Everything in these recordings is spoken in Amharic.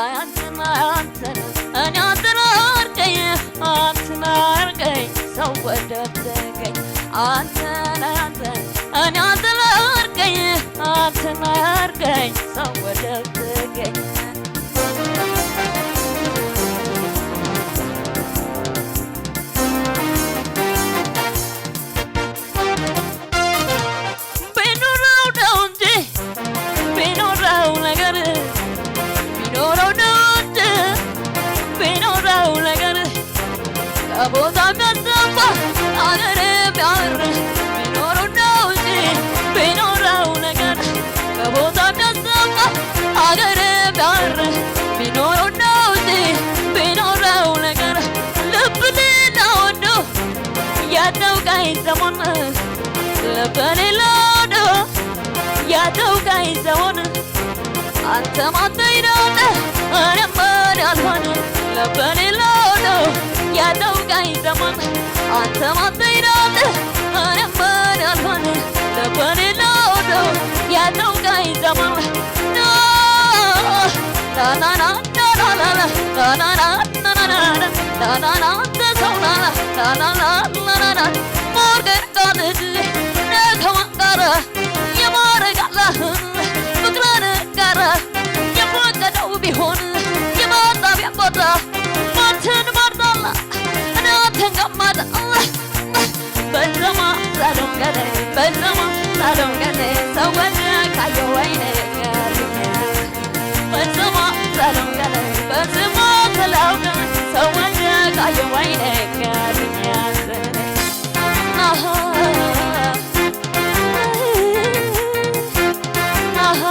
አንተን አንተን እኔ አንተን አርገኝ፣ አንተን አርገኝ ሰው ወደደገኝ፣ አንተን አንተን እኔ አንተን አርገኝ፣ አንተን አርገኝ ሰው ወደደገኝ። ቢኖረው ነው እንጂ ቢኖረው ነገር፣ ቢኖረው ነው እንጂ ቢኖረው ነገር፣ ከቦታ የሚያስገባ አገር የሚያምር፣ ቢኖረው ነው እንጂ ቢኖረው ነገር፣ ከቦታ የሚያስገባ አገር የሚያምር፣ ቢኖረው ነው እንጂ ቢኖረው ነገር፣ ልብ ሌላ ወዶ ያለው ቀይ ሰሞን፣ ልብ ሌላ ወዶ ያለው ቀይ ሰሞን፣ አንተ ማትይዳለ እኔም ያልሆን፣ ልብ ሌላ ወዶ ያለው ቀይ ሰሞን፣ አንተ ማትይዳለ እኔም ያልሆን፣ ልብ ሌላ ወዶ ያለው ቀይ ሰሞን። ና ና ና ና ና ና ና ና ና ና ና ና ና ሰው ና ና ና ና ና ና ሞርገን ጋልድ ነከማን ጋር የማረጋላህን ፍቅርን ጋር የፈቀደው ቢሆን የመጣ ቢያቆጣ ማትን ማርዳላ እናንተን ገማዳ በዘማ ሳሎንገለ በዘማ ሳሎንገለ ሰወደ ካየ ወይኔ በዘማ ሳሎንገለ በዘማ ተላውገ ሰወደ ካየ ወይኔ አሃ አሃ።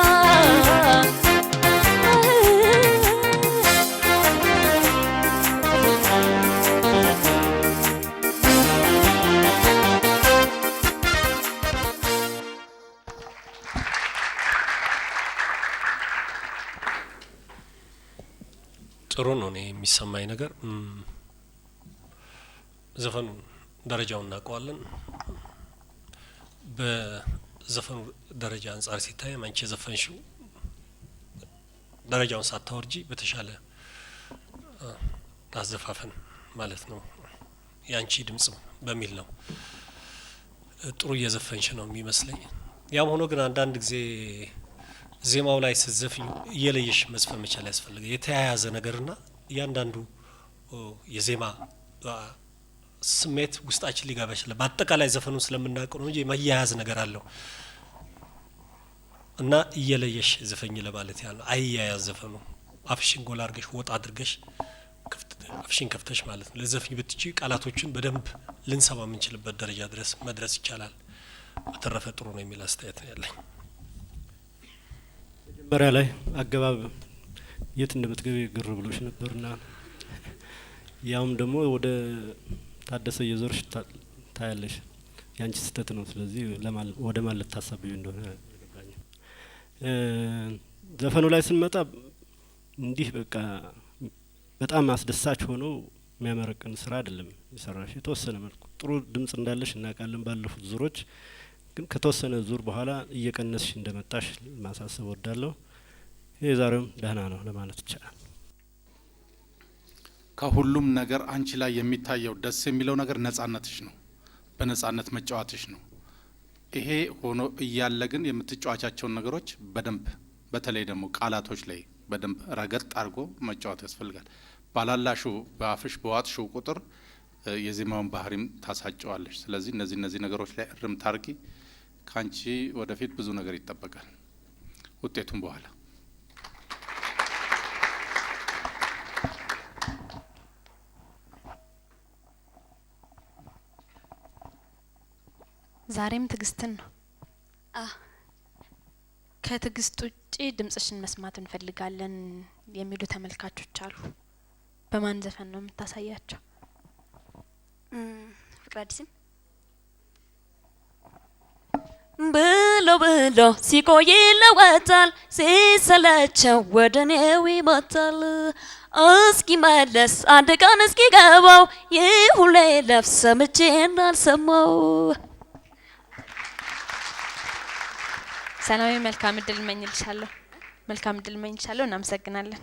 ጥሩ ነው። እኔ የሚሰማኝ ነገር ዘፈኑ ደረጃውን እናውቀዋለን። በዘፈኑ ደረጃ አንጻር ሲታይ አንቺ የዘፈንሽው ደረጃውን ሳታወርጂ በተሻለ አዘፋፈን ማለት ነው፣ የአንቺ ድምጽ በሚል ነው፣ ጥሩ እየዘፈንሽ ነው የሚመስለኝ። ያም ሆኖ ግን አንዳንድ ጊዜ ዜማው ላይ ስትዘፍኙ እየለየሽ መዝፈን መቻል ያስፈልጋል። የተያያዘ ነገርና እያንዳንዱ የዜማ ስሜት ውስጣችን ሊገባ ይችላል። በአጠቃላይ ዘፈኑን ስለምናውቀው ነው እንጂ የመያያዝ ነገር አለው እና እየለየሽ ዝፈኝ ለማለት ያህል ነው። አይያያዝ ዘፈኑ፣ አፍሽን ጎላ አድርገሽ ወጣ አድርገሽ አፍሽን ከፍተሽ ማለት ነው ልዘፍኝ ብትችይ ቃላቶችን በደንብ ልንሰማ የምንችልበት ደረጃ ድረስ መድረስ ይቻላል። በተረፈ ጥሩ ነው የሚል አስተያየት ነው ያለኝ። መጀመሪያ ላይ አገባብ የት እንደምትገቢ ግር ብሎሽ ነበርና ያውም ደግሞ ወደ ታደሰ እየዞርሽ ታያለሽ። ያንቺ ስህተት ነው። ስለዚህ ወደ ማን ልታሳብቢ እንደሆነ አልገባኝም። ዘፈኑ ላይ ስንመጣ እንዲህ በቃ በጣም አስደሳች ሆኖ የሚያመረቅን ስራ አይደለም የሰራሽ። የተወሰነ መልኩ ጥሩ ድምጽ እንዳለሽ እናውቃለን ባለፉት ዙሮች፣ ግን ከተወሰነ ዙር በኋላ እየቀነስሽ እንደመጣሽ ማሳሰብ ወዳለሁ። የዛሬውም ደህና ነው ለማለት ይቻላል። ከሁሉም ነገር አንቺ ላይ የሚታየው ደስ የሚለው ነገር ነጻነትሽ ነው። በነጻነት መጫወትሽ ነው። ይሄ ሆኖ እያለ ግን የምትጫወቻቸውን ነገሮች በደንብ፣ በተለይ ደግሞ ቃላቶች ላይ በደንብ ረገጥ አድርጎ መጫወት ያስፈልጋል። ባላላሹ በአፍሽ በዋጥሽው ቁጥር የዜማውን ባህሪም ታሳጨዋለሽ። ስለዚህ እነዚህ ነገሮች ላይ እርም ታርጊ። ካንቺ ወደፊት ብዙ ነገር ይጠበቃል። ውጤቱም በኋላ። ዛሬም ትዕግስትን ነው። ከትዕግስት ውጪ ድምጽሽን መስማት እንፈልጋለን የሚሉ ተመልካቾች አሉ። በማን ዘፈን ነው የምታሳያቸው? ፍቅር አዲስን። ብሎ ብሎ ሲቆይ ይለወጣል፣ ሲሰለቸው ወደ እኔው ይመጣል። እስኪመለስ አንድ ቀን እስኪገባው ይህ ሁሌ ለፍ ሰምቼ እንዳልሰማው። ሰላማዊ፣ መልካም እድል እመኝልሻለሁ። መልካም እድል እመኝልሻለሁ። እናመሰግናለን።